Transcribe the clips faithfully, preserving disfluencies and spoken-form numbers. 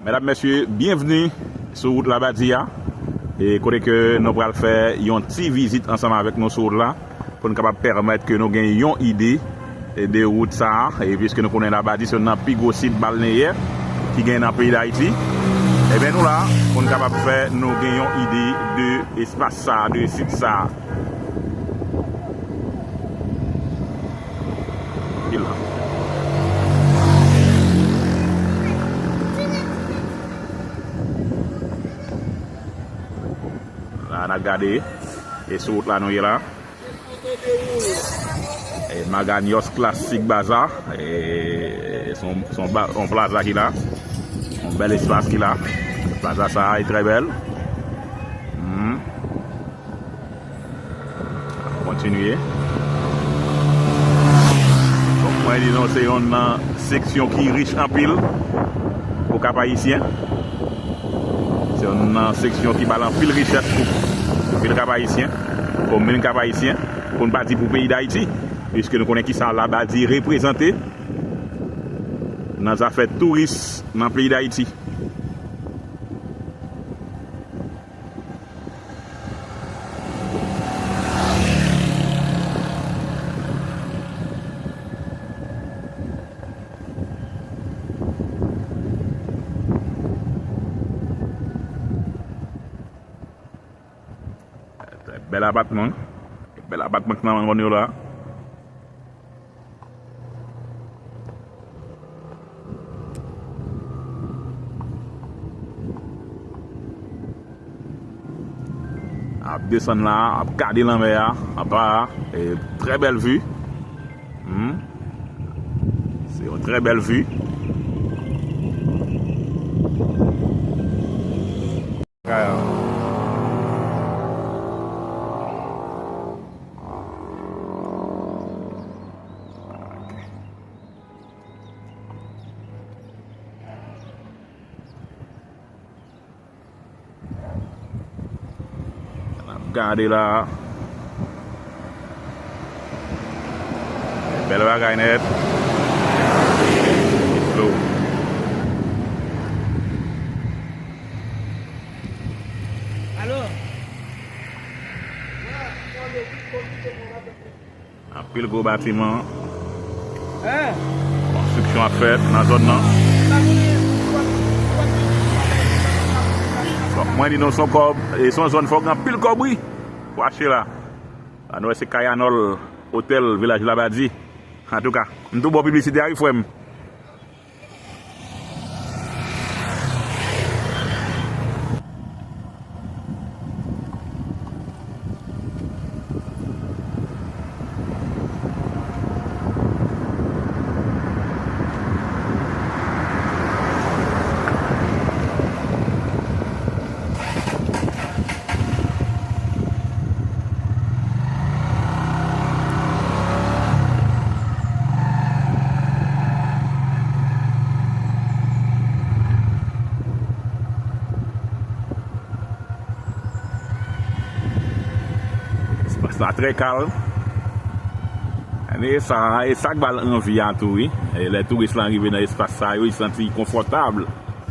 Medam, mesye, byenvni sou wout Labadi a. E kote ke nou pral fè yon ti vizit ansanm avèk nou sou wout la, pou n kapab pèmèt ke nou gen yon ide de wout sa a, e piske nou konnen Labadi se youn nan pi gwo sit balneyè ki gen nan peyi Dayiti. Ebyen, nou la pou n kapab fè nou gen yon ide de espas sa a, de sit sa a. Anpil. La, n ap gade. E sou wout la nou ye la. E Maganyòs Classic Bazaar. E se yon, se yon ba-, yon plaza ki la. Yon bèl espas ki la. Plaza sa a e trè bèl. Hmm. Kontinye. Donk, mwen di nou, se youn nan seksyon ki rich anpil pou Kap Ayisyen. Se youn nan seksyon ki ba l anpil richès pou, pou vil Kap Ayisyen, komin Kap Ayisyen, pou n pa di pou peyi Dayiti, piske nou konnen kisa Labadi reprezante nan zafè touris nan peyi Dayiti. Bèl apatman. Bèl apatman ki nan zòn yo la. Ap desann la, ap gade lanmè a, anba a, e, trè bèl vi. Hmm. Se yon trè bèl vi. N ap gade la. Bèl bagay nèt. Dlo. Alo. Anpil gwo batiman. Konstriksyon ap fèt nan zòn nan. Bon, mwen di nou, se yon kòb, e se yon zòn fòk gen anpil kòb, wi, pou achte la. La, nou wè se Kayanòl, otèl, vilaj Labadi. Antouka, m tou ba w piblisite a, wi, frè m. Espas la trè kalm. E sa, e sa k ba l anvi a tou, wi. E lè touris lan rive nan espas sa yo, li santi l konfòtab.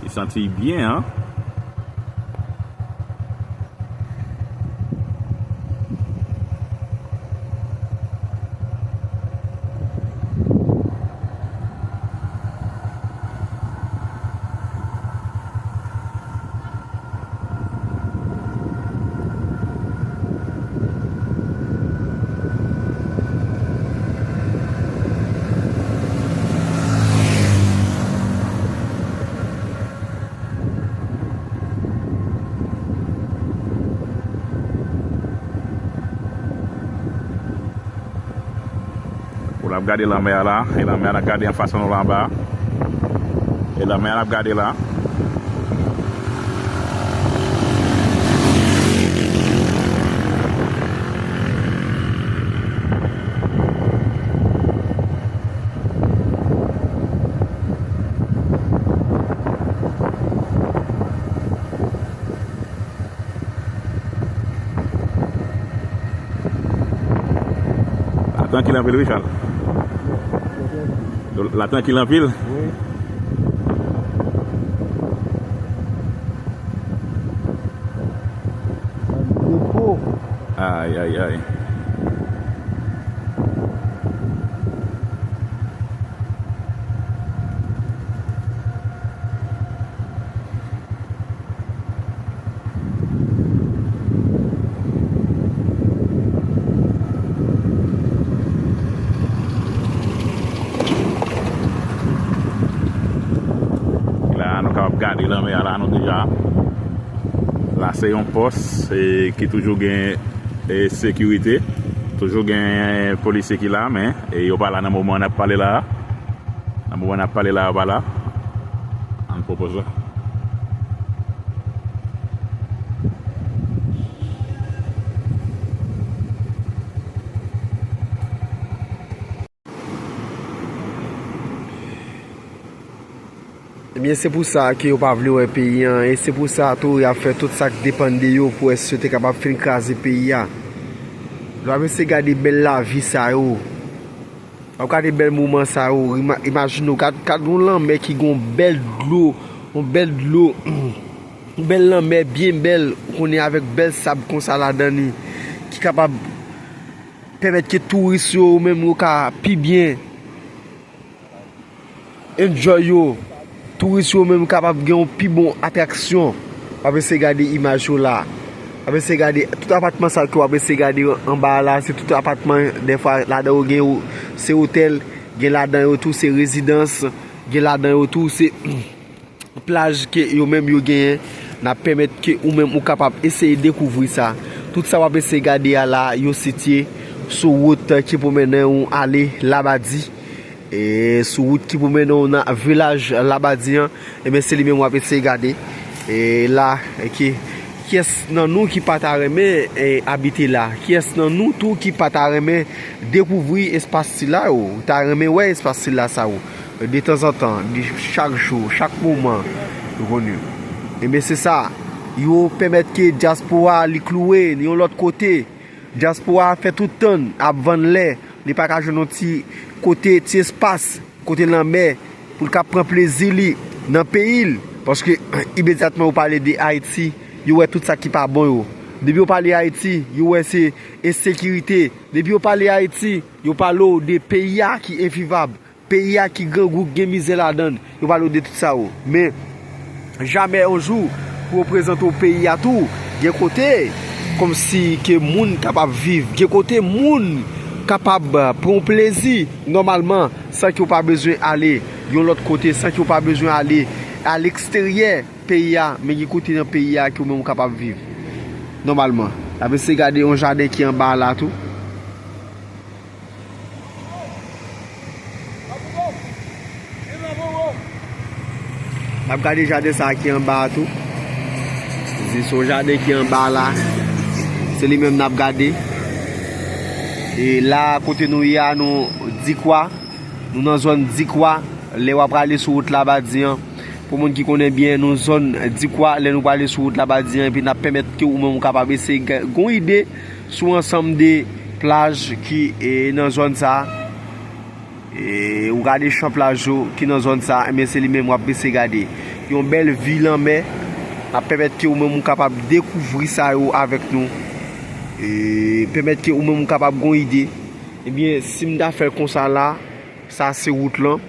Li santi l byen, an. Pou n ap gade lanmè a la, e lanmè a n ap gade anfas nou la anba. E lanmè a n ap gade la. La trankil anpil, wi, Charles. La trankil anpil. Wi. Ay, ay, ay. La, nou kapab gade lanmè a la, nou deja. La, se yon pòs, e, ki toujou gen, e, sekirite. Toujou gen polisye ki la, men, e, yo pa la nan moman n ap pale la a. Nan moman n ap pale la, yo pa la. Ann pran pòz la. Ebyen, se pou sa ke yo pa vle wè peyi an, e se pou sa tou y ap fè tout sa k depann de yo pou wè si yo te kapab fin kraze peyi a. Lè w ap eseye gade bèl lavi sa yo, w ap gade bèl moman sa yo, ima-, imajine w, gad, gad yon lanmè ki gen yon bèl dlo, yon bèl dlo, yon bèl lanmè byen bèl, ou konnen, avèk bèl sab konsa ladan li, ki kapab pèmèt ke touris yo, yo menm, yo ka pi byen enjoy yo. Touris yo menm kapab gen yon pi bon atraksyon. W ap eseye gade imaj yo la. W ap eseye gade tout apatman sa ke w ap eseye gade anba a la, se tout apatman, dèfwa ladan yo gen yo, se otèl, gen ladan yo tou se rezidans, gen ladan yo tou se plaj ke yo menm yo genyen, n ap pèmèt ke ou menm ou kapab eseye dekouvri sa. Tout sa w ap eseye gade a la, yo sitiye sou wout ki pou mennen ou ale Labadi. E sou wout ki pou mennen ou nan vilaj Labadi an, ebyen, se li menm w ap eseye gade. E la, e ki, kiyès nan nou ki pa ta renmen, e, abite la? Kiyès nan nou tou ki pa ta renmen dekouvri espas sila yo? Ou ta renmen wè espas sila sa yo? Detanzantan, de chak jou, chak moman, ou konnen. Ebyen, se sa. Yo pèmèt ke dyaspora li klouwe yon lòt kote. Dyaspora fè tout tan ap vann lè, li pa ka jwenn yon ti kote, ti espas, kote lanmè, pou l ka pran plezi li nan peyi l. Paske, imedyatman yo pale de Ayiti, yo wè tout sa ki pa bon yo. Depi yo pale Ayiti, yo wè se ensekirite. Depi yo pale Ayiti, yo pale w de peyi a ki envivab. Peyi a ki grangou, k gen mizè ladan l, yo pale w de tout sa yo. Men, jamè yon jou, pou yo prezante w peyi a tou, gen kote, kòmsi ke moun kapab viv, gen kote moun kapab, eh, pran plezi, nòmalman, san ke w pa bezwen ale yon lòt kote, san ke w pa bezwen ale a leksteryè peyi a, men gen kote nan peyi a ke w menm ou kapab viv, nòmalman. N ap eseye gade yon jaden ki anba a la tou. N ap gade jaden sa a ki anba a tou. Se yon jaden ki anba a la. Se li menm n ap gade. E la, kote nou ye a, nou Dikwa. Nou nan zòn Dikwa. Lè w ap prale sou wout Labadi an, pou moun ki konnen byen, nou zòn Dikwa, lè nou prale sou wout Labadi an, epi n ap pèmèt ke ou menm ou kapab eseye gen yon ide sou ansanm de plaj ki, e, nan zòn sa a. E, ou gade chan plaj yo ki nan zòn sa a, ebyen, se li menm w ap eseye gade. Yon bèl vi lanmè, n ap pèmèt ke ou menm ou kapab dekouvri sa yo avèk nou. E, pèmèt ke ou menm ou kapab gen yon ide. Ebyen, si m ta fè l konsa la, sa se wout lan.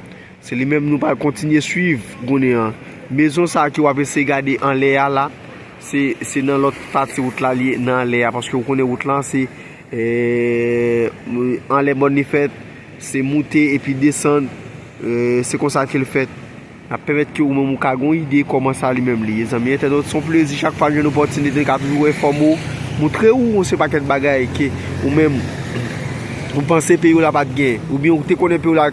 Se li menm nou pral kontinye swiv kounye a. Mezon sa a ke w ap eseye gade anlè a la, se, se nan lòt pati wout la li ye, nan anlè a, paske ou konnen wout lan se, eh, anlè mòn li fèt, se moute epi desann, eh, se konsa ke l fèt. N ap pèmèt ke ou menm ou ka gen yon ide kòman sa li menm li ye, zanmi entènot. Se yon plezi chak fwa n jwenn opòtinite, n ka toujou enfòme w, montre w yon se pakèt bagay ke ou menm ou panse peyi w la pa t gen, oubyen ou te konnen peyi w la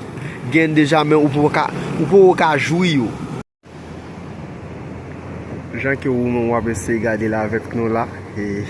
gen deja, men ou poko ka, ou poko ka jwi yo. Jan ke ou menm w ap eseye gade l avèk nou la, e,